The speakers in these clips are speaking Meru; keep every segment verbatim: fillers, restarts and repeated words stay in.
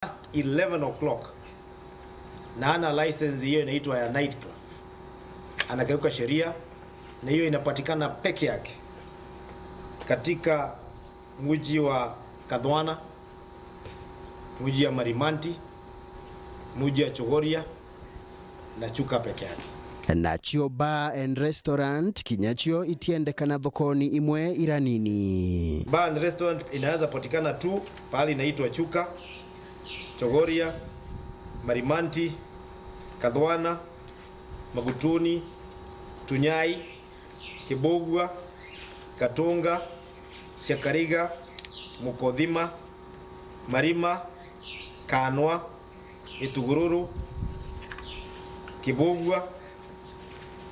past eleven o'clock na ana license, hiyo inaitwa ya night club, anakeuka sheria, na hiyo inapatikana peke yake katika mji wa Kathwana, mji ya Marimanti, mji ya Chogoria na Chuka peke yake. Nacio bar and restaurant kinyacio itiendekana thokoni imwe iria nini. Bar and restaurant inaweza patikana tu pahali inaitwa Chuka, Chogoria, Marimanti, Kathwana, Magutuni, Tunyai, Kibugua, Katunga, Ciakariga, Mukothima, Marima, Kanwa, Itugururu, Kibugua,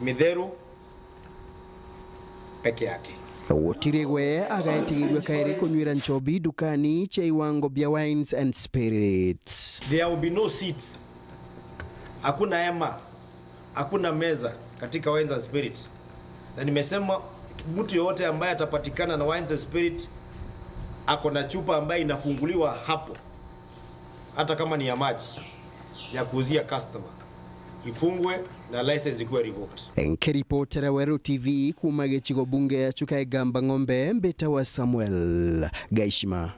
Mitheru peke yake. Gutiri gwe agaetigirua kairi kunywira nchobi dukani cia iwango bia wines and spirits. There will be no seats. Hakuna hema. Hakuna meza katika wines and spirits. Na nimesema mtu yoyote ambaye atapatikana na wines and spirit ako na chupa ambayo inafunguliwa hapo, hata kama ni ya maji ya kuuzia customer, ifungwe na license ikuwe revoked. Nkiripotera Weru T V kuuma gicigo bunge ya Chuka Igamba Ng'ombe, mbitawa Samuel Gaishima.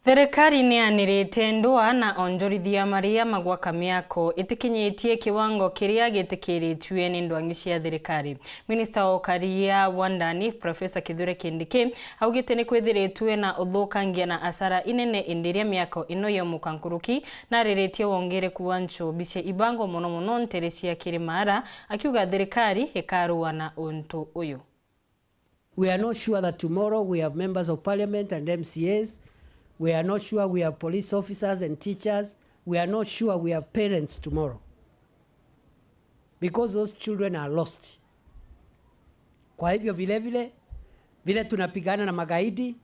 Thirikari niyanirite ndwaa na onjorithia maria magwaka miako itikinyitie kiwango kiria gitikiritue ni ndwangi cia thirikari. Minista wa ukaria wa ndani, Professor Kithure Kindiki, augite ni kwithiritue na uthukangia na asara inene indi iria miako ino yaumoka nkuruki, na ariritie wongereku wa nchobi cia ibango, mono mono ntere cia Kirimara, akiuga thirikari ikarua na untu uyu. We are not sure that tomorrow we have members of parliament and M C As. We are not sure we have police officers and teachers. We are not sure we have parents tomorrow. Because those children are lost. Kwa hivyo vile vile, vile tunapigana na magaidi,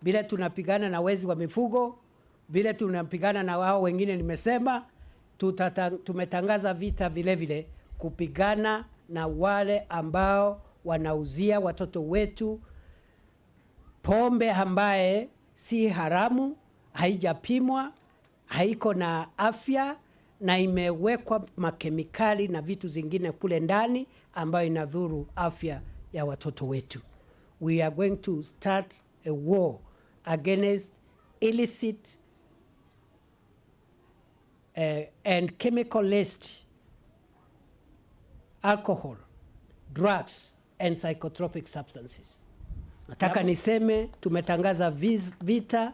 vile tunapigana na wezi wa mifugo, vile tunapigana na wao wengine nimesema, tutata-, tumetangaza vita vile vile kupigana na wale ambao wanauzia watoto wetu pombe ambaye si haramu, haijapimwa, haiko na afya na imewekwa makemikali na vitu zingine kule ndani ambayo inadhuru afya ya watoto wetu. We are going to start a war against illicit, eh, and chemical laced alcohol, drugs and psychotropic substances. Nataka niseme tumetangaza vis-, vita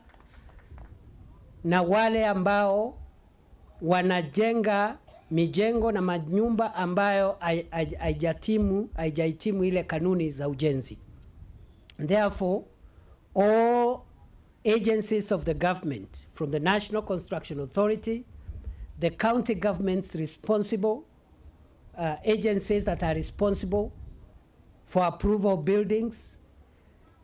na wale ambao wanajenga mijengo na manyumba ambayo hai-, hai-, haijatimu, haijahitimu ile kanuni za ujenzi. Therefore, all agencies of the government, from the National Construction Authority, the county governments responsible, uh, agencies that are responsible for approval of buildings,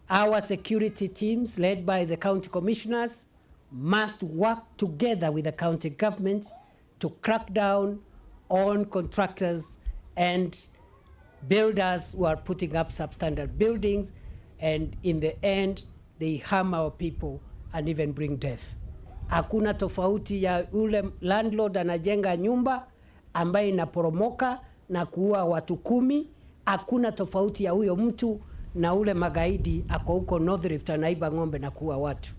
our security teams led by the county commissioners must work together with the county government to crack down on contractors and builders who are putting up substandard buildings, and in the end, they harm our people and even bring death. Hakuna tofauti ya ule landlord anajenga nyumba ambaye inaporomoka na kuua watu kumi. Hakuna tofauti ya huyo mtu na ule magaidi ako huko North Rift anaiba ng'ombe na kuua watu.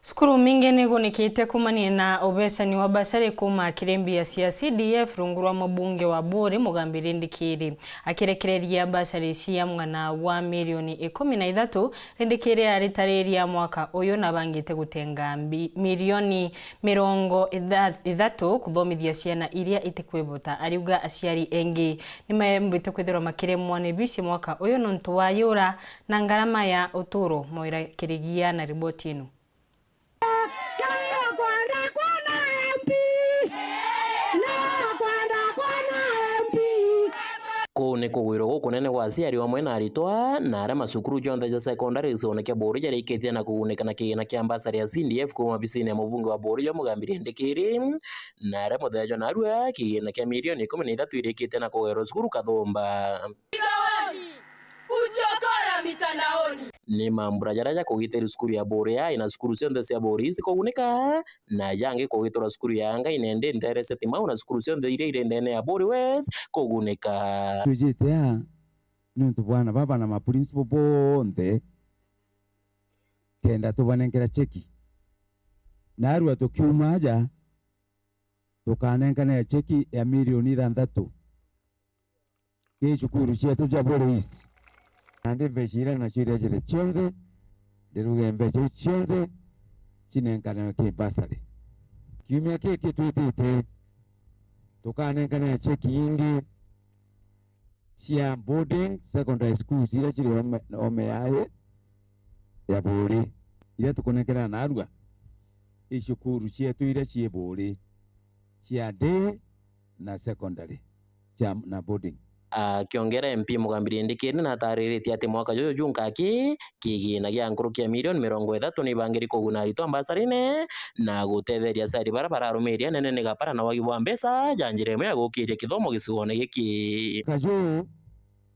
Cukuru mingi nigunikite kumania na ubecani wa basari kuma kiri mbia cia C D F rungu rwa mubunge wa Buuri, Mugambi Rindikiri. Akirekereria basari cia mung'ana wa milioni ikumi na ithatu, Rindikiri aritariria mwaka uyu na bangite gutenga mbi-, milioni mirongo itha-, ithatu kuthomithia ciana iria itikwibuta. Ariuga aciari engi nimembite kwithirwa makiremwa ni bici mwaka uyu nontu wa yura na ngarama ya uturo. Moira Kirigia na riboti ino. Kuu ni kugwirwa gukunene gwa aciari amwe na aritwa na aria macukuru jonthe ja secondary gicigoone kia Buuri jarikitie na kugunika na kigina kia mbasari ya C D F kuuma obisine ya mubunge wa Buuri jwa Mugambi Rindikiri, na aria muthenya jwa narua kigina kia milioni ikumi na ithatu irikitie na kugairwa cukuru Kathumba. Kuchokora mita- Ni mambura jaria ja kugitira cukuru ya Buuri A na cukuru cionthe cia Buuri East kugunika, na jangi kugitira cukuru ya Ngai Nende, Ntere, Syokimau na cukuru cionthe iria iri ndene ya Buuri West kugunika. Twijite aa niuntu bwa aana baba na maprincipal bonthe, kenda tubanenkera cheki. Naarua tukiuma aja, tukanenkanira cheki ya milioni ithanthatu. Kii cukuru cietu cia Buuri East. Nandi mbeca iria nacio iria ciri cionthe, ndiruge mbeca iu cionthe cinenkanirwe ki bursary. Kiumia kiki twitite, tukanenkanira cheki ingi cia boarding secondary schools iria ciri ome, ome yae ya Buuri, iria tukunenkanira naarua i cukuru cietu iria cii Buuri cia day na secondary cia, na boarding. Akiongera, M P Mugambi Rindikiri natariritie ati mwaka juju junka aki kigina gia nkuruki ya milioni mirongo ithatu ni ibangiri kuguna aritwa mbasarine na gutetheria aciari baria bararumiria anene ni gapara na wagi bwa mbeca ja njira imwe ya gukiria kithomo gicigone giki. Mwaka juju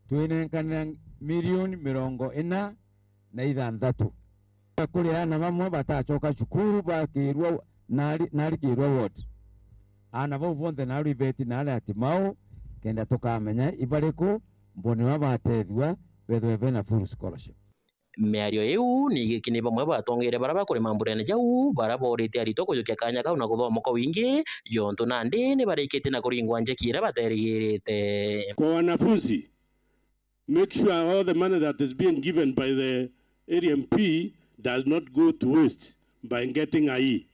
twinenkanira milioni mirongo ina na ithanthatu. Kuri aana bamwe batacoka cukuru, bakirua nari, narikirua ward. Aana bau bonthe naarua ibeti naari ati mau, kenda tukamenya ibariku mbonirwa batethua bethwe bena full scholarship. Miario iu ni igiki ni bamwe batongeire baria bakuri mamburene jau, baria boorite aritwa kujukia kanya kau na kuthoma kwa wingi, jontu nandi ni barikitie na kuringwa njeki iria baterigirite. Kwa wanafunzi, make sure all the money that is being given by the area M P does not go to waste by getting a E.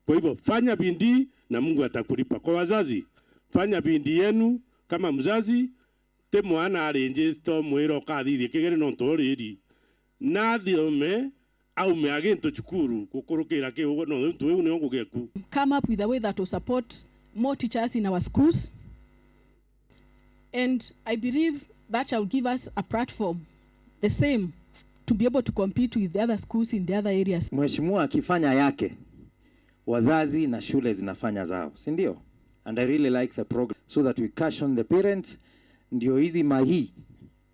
Kwa hivyo, fanya bidii na Mungu atakulipa. Kwa wazazi, fanya bidii yenu kama mzazi, ti mwana arinjista umwira ukathithia kigeri nontu uriri. Nathome aume a gintu cukuru gukurukira kiu, nontu iu nio ngugeku. Come up with a way that will support more teachers in our schools. And I believe that shall give us a platform, the same, to be able to compete with the other schools in the other areas. Mheshimiwa akifanya yake, wazazi na shule zinafanya zao, si ndio? And I really like the program, so that we caution the parents, ndio hizi mahii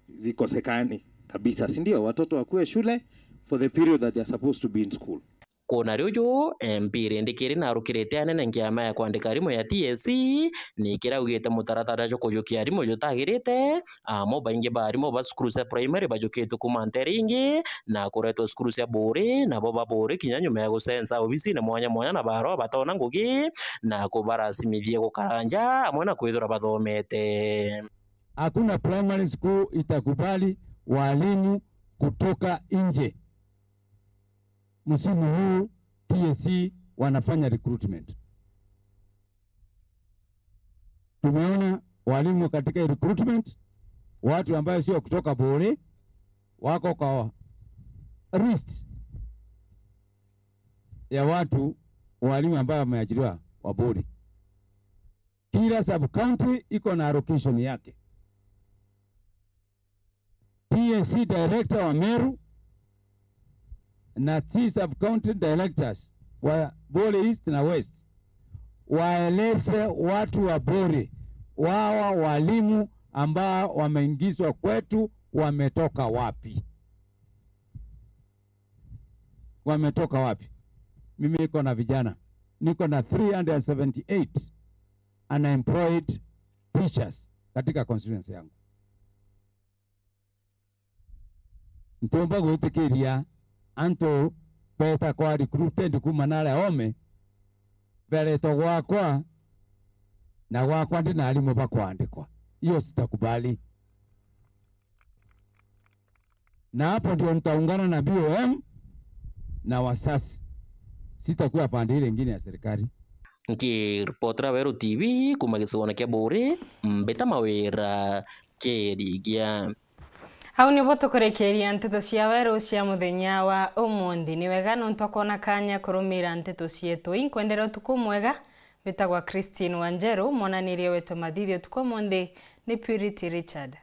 zikosekane kabisa, si ndio? Watoto wakuwe shule for the period that they are supposed to be in school. Kuna riu ju, M P Rindikiri narukirite anene nkiama ya kwandika arimu ya T S C, ni kiraugite mutaratara jwa kujukia arimu jutagirite, amu baingi ba arimu ba cukuru cia primary bajukitwe kuuma ntere ingi na kuretwa cukuru cia Buuri, nabo ba Buuri kinya nyuma ya gucenca obisine mwanya mwanya na barua batona ngugi na kubaracimithia gukara nja amwe na kwithirwa bathomete. Hakuna primary school itakubali walimu kutoka nje. Msimu huu T S C wanafanya recruitment. Tumeona walimu katika hii recruitment, watu ambayo sio kutoka Buuri wako kwa list ya watu, walimu ambao wameajiriwa wa Buuri. Kila sub county iko na allocation yake. T S C director wa Meru na T sub county directors wa Buuri East na West waeleze watu wa Buuri, wawa walimu ambao wameingizwa kwetu wametoka wapi? Wametoka wapi? Mimi niko na vijana, niko na three hundred seventy-eight unemployed teachers katika constituency yangu. Ntiumba gwitikiria antu beta kwa recruited kuuma naria ome, beretwa gwakwa, na gwakwa ndi na arimu bakwandikwa. Hiyo sitakubali. Na hapo ndio nitaungana na B O M na wasasi. Sitakuwa pande ile ingine ya serikali. Nkiripotera Weru T V kuuma gicigone kia Buuri, Mbita Mawira Kirigia. Au nibo tukurikiria nteto cia Weru cia muthenya wa umunthi. Ni wega nontu akwona kanya kurumira nteto cietu. Inkwendera utuku mwega. Mbitagwa Christine Wanjeru, mwananirie wetu mathithi utuku umunthi ni Purity Richard.